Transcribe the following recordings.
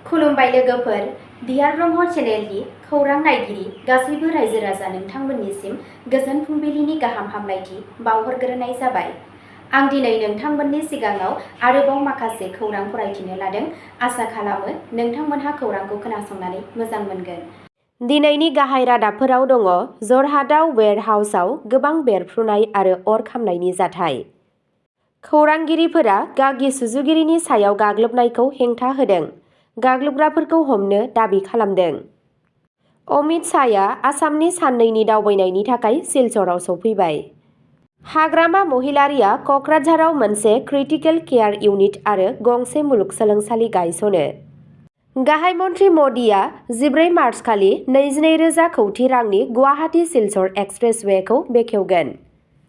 खुलुमबाय लोगोफोर, दियार ब्रह्म चेनेलनि खौरां नायगिरि गासैबो रायजो राजा नोंथांमोननिसिम गोजोन फुंबिलिनि गाहाम हामलायथि बावहरग्रोनाय जाबाय। आं दिनै नोंथांमोननि सिगाङाव आरोबाव माखासे खौरां फरायथिनो लादों। आसा खालामो नोंथांमोनहा खौरांखौ खोनासंनानै मोजां मोनगोन। दिनैनि गाहाय रादाबफोराव दङ जरहाटआव वेयरहाउसआव गोबां बेरफ्रुनाय आरो अर खामनायनि जाथाय। खौरांगिरिफोरा गागि सुजुगिरिनि सायाव गाग्लोबनायखौ हेंथा होदों। गाग्लोबग्राफोरखौ हमनो दाबि खालामदों। अमित शाहया आसामनि साननैनि दावबायनायनि थाखाय सिलचराव सौफैबाय। हाग्रामा महिलारीआ क'क्राझाराव मोनसे क्रिटिकेल केयार इउनिट आरो गंसे मुलुगसोलोंसालि गायसनो। गाहाय मन्त्रि मदिआ 14 मार्चखालि 22,000 कौटि रांनि गुवाहाटी सिलचर एक्सप्रेसवेखौ बेखेवगोन।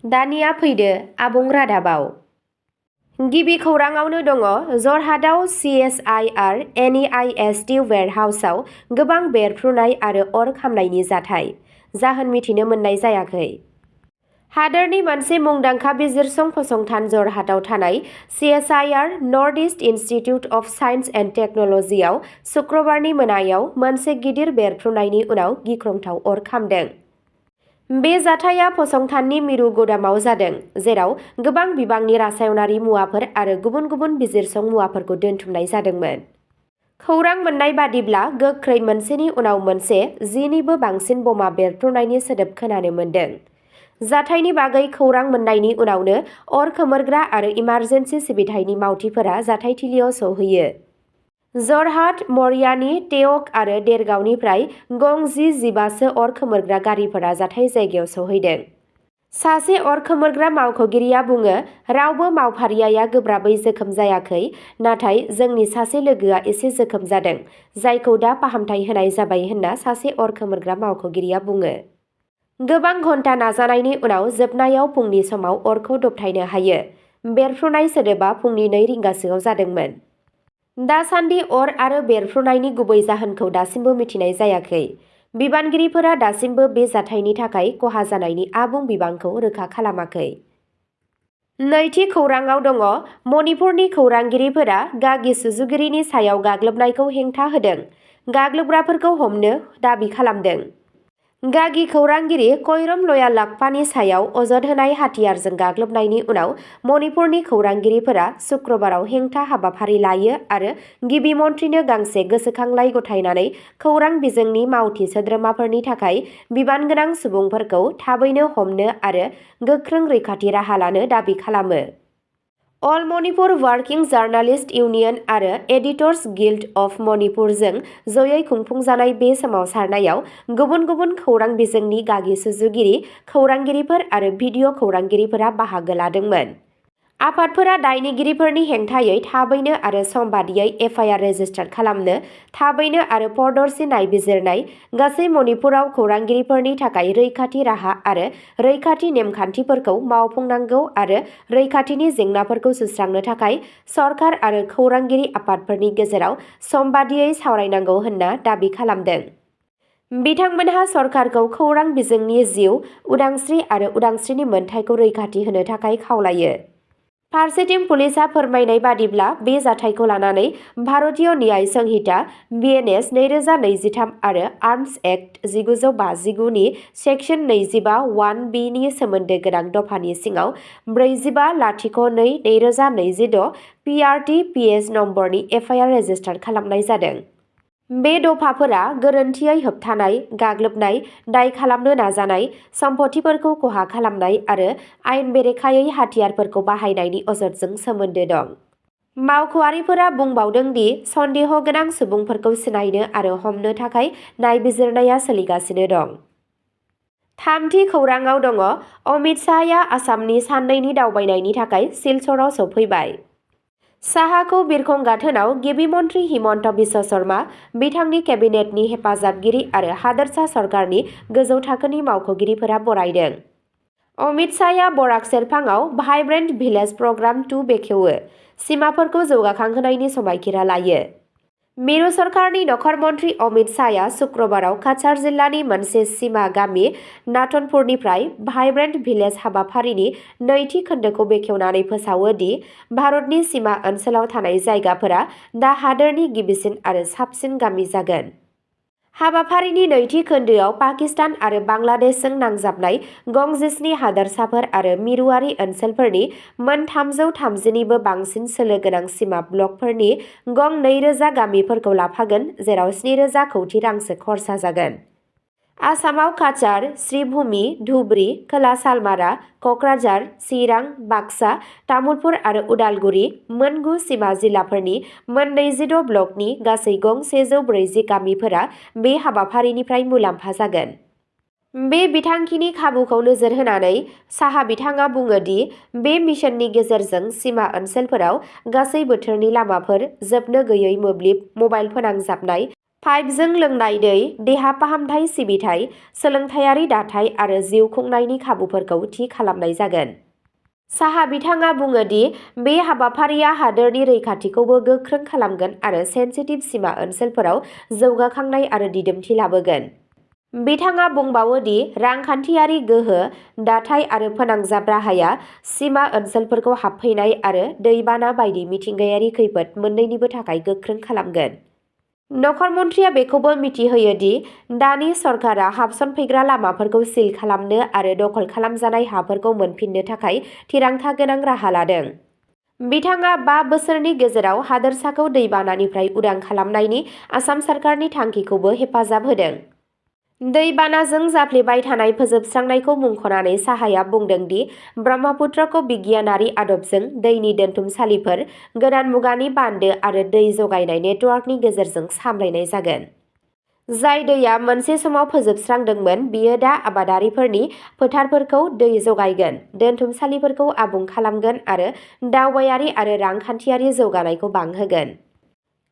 दानिया फैदो आबुं रादाबाव। गिबि खौराङावनो दङ जरहाटआव CSIR NEIST वेयरहाउसआव गोबां बेरफ्रुनाय आरो अर खामनायनि जाथाय। जाहोन मिथिनो मोननाय जायाखै। हादोरनि मोनसे मुंदांखा बिजिरसं फसंथान जरहाटआव थानाय CSIR north east institute of science and टेक्न'लजिआव शुक्रबारनि मोनायाव मोनसे गिदिर बेरफ्रुनायनि उनाव गिख्रंथाव अर खामदों। बे जाथाया फसंथाननि मिरु गुदामाव जादों, जेराव गोबां बिबांनि रासायनारि मुवाफोर आरो गुबुन गुबुन बिजिरसं मुवाफोरखौ दोनथुमनाय जादोंमोन। खौरां मोननाय बादिब्ला गोख्रै मोनसेनि उनाव मोनसे 10 निबो बांसिन बमा बेरफ्रुनायनि सोदोब खोनानो मोन्दों। जाथायनि बागै खौरां मोननायनि उनावनो अर खोमोरग्रा आरो इमारजेन्सि सिबिथायनि मावथिफोरा जाथायथिलियाव सौहैयो। जरहाट, मरियानी, टेक आरो देरगावनिफ्राय गं 10-15 सो अर खोमोरग्रा गारिफोरा जाथाय जायगायाव सौहैदों। सासे अर खोमोरग्रा मावख'गिरिया बुङो, रावबो मावफारियाया गोब्राबै जोखोम जायाखै, नाथाय जोंनि सासे लोगोआ एसे जोखोम जादों, जायखौ दा फाहामथाय होनाय जाबाय होनना सासे अर खोमोरग्रा मावख'गिरिया बुङो। गोबां घन्टा नाजानायनि उनाव जोबनायाव फुंनि समाव अरखौ दबथायनो हायो। बेरफ्रुनाय सोदोबा फुंनि 2 रिंगासोआव जादोंमोन। दासान्दि अर आरो बेरफ्रुनायनि गुबै जाहोनखौ दासिमबो मिथिनाय जायाखै। बिबानगिरिफोरा दासिमबो बे जाथायनि थाखाय खहा जानायनि आबुं बिबांखौ रोखा खालामाखै। नैथि खौराङाव दङ मणिपुरनि खौरांगिरिफोरा गागि सुजुगिरिनि सायाव गाग्लोबनायखौ हेंथा होदों। गाग्लोबग्राफोरखौ हमनो दाबि खालामदों। गागि खौरांगिरि कइरम लयालाक्पानि सायाव अजद होनाय हाथियारजों गाग्लोबनायनि उनाव मणिपुरनि खौरांगिरिफोरा शुक्रबाराव हेंथा हाबाफारि लायो आरो गिबि मन्थ्रिनो गांसे गोसोखांलाइ गथायनानै खौरां बिजोंनि मावथि सोद्रोमाफोरनि थाखाय बिबानगोनां सुबुंफोरखौ थाबैनो हमनो आरो गोख्रों रैखाथि राहा लानो दाबि खालामो। अल मणिपुर वार्किं जार्नालिस्ट इउनियन आरो एडिटर्स गिल्ड अफ मणिपुरजों जयै खुंफुंजानाय बे सोमावसारनायाव गुबुन गुबुन खौरां बिजोंनि गागि सुजुगिरि, खौरांगिरिफोर आरो भिडिअ' खौरांगिरिफोरा बाहागो लादोंमोन। आफादफोरा दायनिगिरिफोरनि हेंथायै थाबैनो आरो समबादियै FIR रेजिस्टार खालामनो, थाबैनो आरो पदर्सि नायबिजिरनाय, गासै मणिपुराव खौरांगिरिफोरनि थाखाय रैखाथि राहा आरो रैखाथि नेमखान्थिफोरखौ मावफुंनांगौ आरो रैखाथिनि जेंनाफोरखौ सुस्रांनो थाखाय सरकार आरो खौरांगिरि आफादफोरनि गेजेराव समबादियै सावरायनांगौ होनना दाबि खालामदों। बिथांमोनहा सरकारखौ खौरां बिजोंनि जिउ, उदांस्रि आरो उदांस्रिनि मोनथायखौ रैखाथि होनो थाखाय खावलायो। फारसेथिं पुलिसआ फोरमायनाय बादिब्ला बे जाथायखौ लानानै भारतीय न्याय संहिता BNS 2023 आरो आर्म्स एक्ट 1959 नि सेक्सन 25(1)B नि सोमोन्दो गोनां दफानि सिङाव 45-02-2026 PRT-PS नम्बरनि FIR रेजिस्टार खालामनाय जादों। बे दफाफोरा गोरोन्थियै होबथानाय, गाग्लोबनाय, दाय खालामनो नाजानाय, सम्पथिफोरखौ खहा खालामनाय आरो आयेन बेरेखायै हाथियारफोरखौ बाहायनायनि अजदजों सोमोन्दो दं। मावख'आरिफोरा बुंबावदों दि सन्देह गोनां सुबुंफोरखौ सिनायनो आरो हमनो थाखाय नायबिजिरनाया सोलिगासिनो दं। थामथि खौराङाव दङ अमित शाहया आसामनि साननैनि दावबायनायनि थाखाय सिलचराव सौफैबाय। शाहखौ बिरखं गाथोनाव गिबि मन्थ्रि हिमन्त बिश्व शर्मा, बिथांनि केबिनेटनि हेफाजाबगिरि आरो हादोरसा सरकारनि गोजौ थाखोनि मावख'गिरिफोरा बरायदों। अमित शाहया बराक सेरफाङाव भाइब्रेन्ट भिलेज प्रग्राम 2 बेखेवो, सिमाफोरखौ जौगाखांहोनायनि समायखिरा लायो। मिरु सरकारनि नखर मन्त्रि अमित शाहया शुक्रबाराव काछार जिल्लानि मोनसे सिमा गामि नाथनपुरनिफ्राय भाइब्रेन्ट भिलेज हाबाफारिनि नैथि खोन्दोखौ बेखेवनानै फोसावो दि भारतनि सिमा ओनसोलाव थानाय जायगाफोरा दा हादोरनि गिबिसिन आरो साबसिन गामि जागोन। हाबाफारिनि नैथि खोन्दोआव पाकिस्तान आरो बांलादेशजों नांजाबनाय गं 17 हादोरसाफोर आरो मिरुआरि ओनसोलफोरनि मोन 330निबो बांसिन सोलो गोनां सिमा ब्लकफोरनि गं 2000 गामिफोरखौ लाफागोन, जेराव 7000 कौटि रांसो खरसा जागोन। आसामाव काछार, श्रीभूमि, धुबरी, खोला सालमारा, कक्राझार, चिरां, बाक्सा, तामुलपुर आरो उदालगुरि मोन 9 सिमा जिल्लाफोरनि मोन 26 ब्लकनि गासै गं 140 गामिफोरा बे हाबाफारिनिफ्राय मुलाम्फा जागोन। बे बिथांखिनि खाबुखौ नोजोर होनानै साहा बिथाङा बुङो दि बे मिशननि गेजेरजों सिमा ओनसोलफोराव गासै बोथोरनि लामाफोर, जोबनो गैयै मोब्लिब, मबाइल फोनांजाबनाय, पाइपजों लोंनाय दै, देहा फाहामथाय सिबिथाय, सोलोंथायारि दाथाय आरो जिउ खुंनायनि खाबुफोरखौ थि खालामनाय जागोन। साहा बिथाङा बुङो दि बे हाबाफारिया हादोरनि रैखाथिखौबो गोख्रों खालामगोन आरो सेन्सिटिभ सिमा ओनसोलफोराव जौगाखांनाय आरो दिदोमथि लाबोगोन। बिथाङा बुंबावो दि रांखान्थियारि गोहो, दाथाय आरो फोनांजाब राहाया सिमा ओनसोलफोरखौ हाबफैनाय आरो दैबाना बायदि मिथिंगायारि खैफोद मोन्नैनिबो थाखाय गोख्रों खालामगोन। नखर मन्थ्रिया बेखौबो मिथिहोयो दि दानि सरकारा हाबसनफैग्रा लामाफोरखौ सिल खालामनो आरो दखल खालामजानाय हाफोरखौ मोनफिननो थाखाय थिरांथा गोनां राहा लादों। बिथाङा 5 बोसोरनि गेजेराव हादोरसाखौ दैबानानिफ्राय उदां खालामनायनि आसाम सरकारनि थांखिखौबो हेफाजाब होदों। दैबानाजों जाफ्लेबाय थानाय फोजोबस्रांनायखौ मुंख'नानै साहाया बुंदों दि ब्रह्मपुत्रखौ बिगियानारि आदबजों दैनि दोनथुमसालिफोर, गोदान मुगानि बान्दो आरो दै जगायनाय नेटवर्कनि गेजेरजों सामलायनाय जागोन। जाय दैया मोनसे समाव फोजोबस्रांदोंमोन, बियो दा आबादारिफोरनि फोथारफोरखौ दै जगायगोन, दोनथुमसालिफोरखौ आबुं खालामगोन आरो दावबायारि आरो रांखान्थियारि जौगानायखौ बांहोगोन।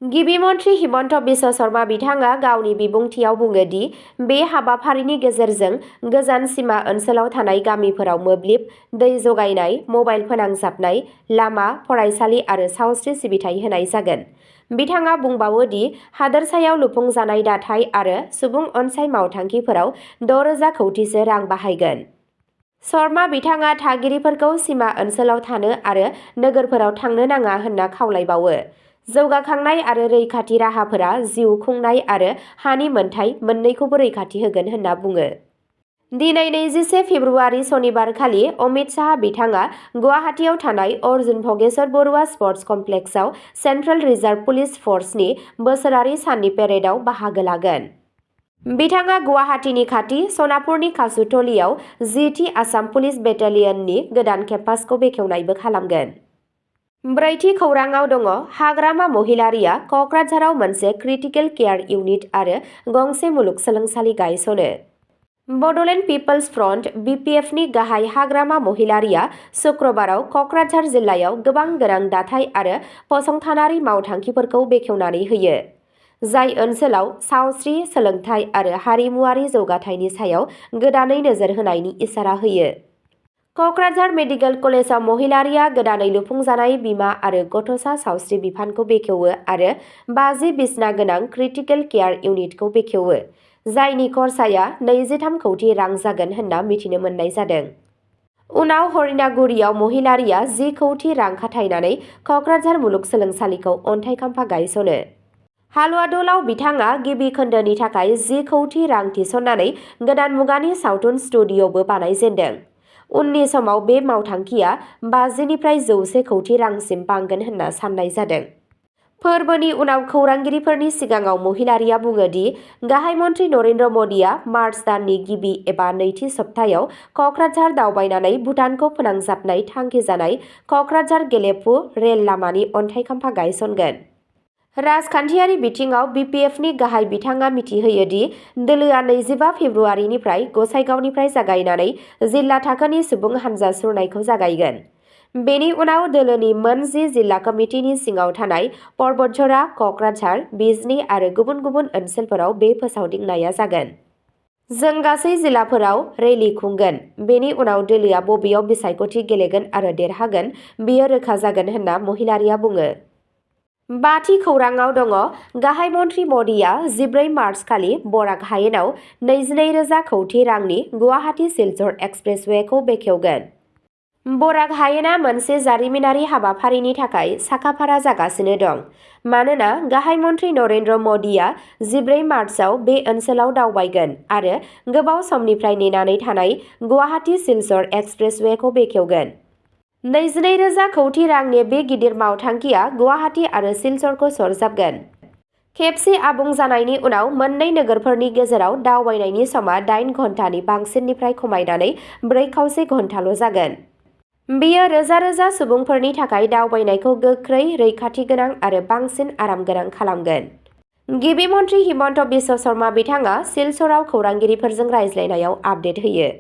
गिबि मन्थ्रि हिमन्त बिश्व शर्मा बिथाङा गावनि बिबुंथियाव बुङो दि बे हाबाफारिनि गेजेरजों गोजान सिमा ओनसोलाव थानाय गामिफोराव मोब्लिब, दै जगायनाय, मबाइल फोनांजाबनाय, लामा, फरायसालि आरो सावस्रि सिबिथाय होनाय जागोन। बिथाङा बुंबावो दि हादोरसायाव लुफुंजानाय दाथाय आरो सुबुं अनसाय मावथांखिफोराव 6000 कौटिसो रां बाहायगोन। शर्मा बिथाङा थागिरिफोरखौ सिमा ओनसोलाव थानो आरो नोगोरफोराव थांनो नाङा होनना खावलायबावो। जौगाखांनाय आरो रैखाथि राहाफोरा जिउ खुंनाय आरो हानि मोनथाय मोन्नैखौबो रैखाथि होगोन होनना बुङो। दिनै 21 फेब्रुआरि सनिबारखालि अमित शाह बिथाङा गुवाहाटीआव थानाय अर्जुन भगेश्वर बरुवा स्पर्ट्स कमप्लेक्सआव सेन्ट्रेल रिजार्भ पुलिस फर्सनि बोसोरारि साननि पेरेडआव बाहागो लागोन। बिथाङा गुवाहाटीनि खाथि सनापुरनि कासुटलियाव 10थि आसाम पुलिस बेटालियननि गोदान केम्पासखौ बेखेवनायबो खालामगोन। ब्रैथि खौराङाव दङ हाग्रामा महिलारिया कक्राझाराव मोनसे क्रिटिकेल केयार इउनिट आरो गंसे मुलुगसोलोंसालि गायसनो। बड'लेण्ड पिपल्स फ्रन्ट (BPF) नि गाहाय हाग्रामा महिलारिया शुक्रबाराव कक्राझार जिल्लायाव गोबां गोनां दाथाय आरो फसंथानारि मावथांखिफोरखौ बेखेवनानै होयो, जाय ओनसोलाव सावस्रि, सोलोंथाय आरो हारिमुआरि जौगाथायनि सायाव गोदानै नोजोर होनायनि इसारा होयो। कक्राझार मेडिकेल कलेजाव महिलारिया गोदानै लुफुंजानाय बिमा आरो गथ'सा सावस्रि बिफानखौ बेखेवो आरो 50 बिसना गोनां क्रिटिकेल केयार इउनिटखौ बेखेवो, जायनि खरसाया 23 कौटि रां जागोन होनना मिथिनो मोननाय जादों। उनाव हरिनागुरियाव महिलारिया 10 कौटि रां खाथायनानै कक्राझार मुलुगसोलोंसालिखौ अन्थाइ खाम्फा गायसनो। हालुवादलाव बिथाङा गिबि खोन्दोनि थाखाय 10 कौटि रां थिसननानै गोदान मुगानि सावथुन स्टुडिय'बो बानायजेनदों। उननि समाव बे मावथांखिया 50 निफ्राय 100 कौटि रांसिम बांगोन होनना साननाय जादों। फोरबोनि उनाव खौरांगिरिफोरनि सिगाङाव महिलारिया बुङो दि गाहाय मन्थ्रि नरेन्द्र मदिआ मार्च दाननि गिबि एबा नैथि सप्तायाव कक्राझार दावबायनानै भुटानखौ फोनांजाबनाय थांखिजानाय कक्राझार गेलेफु रेल लामानि अन्थाइ खाम्फा गायसनगोन। राजखान्थियारि बिथिङाव BPF-नि गाहाय बिथाङा मिथिहोयो दि दोलोआ 25 फेब्रुआरिनिफ्राय गसाइगावनिफ्राय जागायनानै जिल्ला थाखोनि सुबुं हानजा सुरनायखौ जागायगोन। बेनि उनाव दोलोनि मोन 10 जिल्ला कमिटिनि सिङाव थानाय पर्बतझरा, कक्राझार, बिजनी आरो गुबुन गुबुन ओनसोलफोराव बे फोसावदिंनाया जागोन। जों गासै जिल्लाफोराव रेली खुंगोन। बेनि उनाव दोलोआ बबेयाव बिसायख'थि गेलेगोन आरो देरहागोन बेयो रोखा जागोन होनना महिलारिया बुङो। बाथि खौराङाव दङ गाहाय मन्थ्रि मदिया 14 मार्च खालि बराक हायेनाव 22,000 कौटि रांनि गुवाहाटी सिलचर एक्सप्रेसवेखौ बेखेवगोन। बराक हायेना मोनसे जारिमिनारि हाबाफारिनि थाखाय साखाफारा जागासिनो दं मानोना गाहाय मन्थ्रि नरेन्द्र मदिया 14 मार्चआव बे ओनसोलाव दावबायगोन आरो गोबाव समनिफ्राय नेनानै थानाय गुवाहाटी सिलचर एक्सप्रेसवेखौ बेखेवगोन। 22,000 कौटि रांनि बे गिदिर मावथांखिया गुवाहाटी आरो सिलचरखौ सरजाबगोन। खेबसे आबुं जानायनि उनाव मोननै नोगोरफोरनि गेजेराव दावबायनायनि समा 8 घन्टानि बांसिननिफ्राय खमायनानै 4 घन्टाल' जागोन। बेयो रोजा रोजा सुबुंफोरनि थाखाय दावबायनायखौ गोख्रै, रैखाथि गोनां आरो बांसिन आरामगोनां खालामगोन। गिबि मन्थ्रि हिमन्त बिश्व शर्मा बिथाङा सिलचराव खौरांगिरिफोरजों रायज्लायनायाव आपडेट होयो।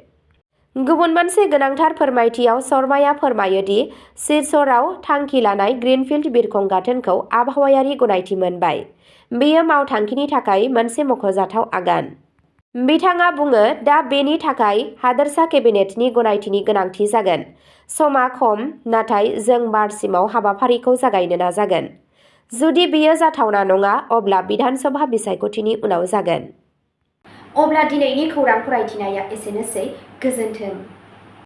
गुबुन मोनसे गोनांथार फोरमायथियाव शर्माया फोरमायो दि सिलचराव थांखि लानाय ग्रीनफील्ड बिरखं गाथोनखौ आबहावायारि गनायथि मोनबाय। बेयो मावथांखिनि थाखाय मोनसे मख'जाथाव आगान। बिथाङा बुङो दा बेनि थाखाय हादोरसा केबिनेटनि गनायथिनि गोनांथि जागोन। समा खम, नाथाय जों मार्चसिमाव हाबाफारिखौ जागायनो नाजागोन। जुदि बेयो जाथावना नङा अब्ला बिधानसभा बिसायख'थिनि उनाव जागोन। अब्ला दिनैनि खौरां फरायथिनाया एसेनोसै। गोजोन्थों।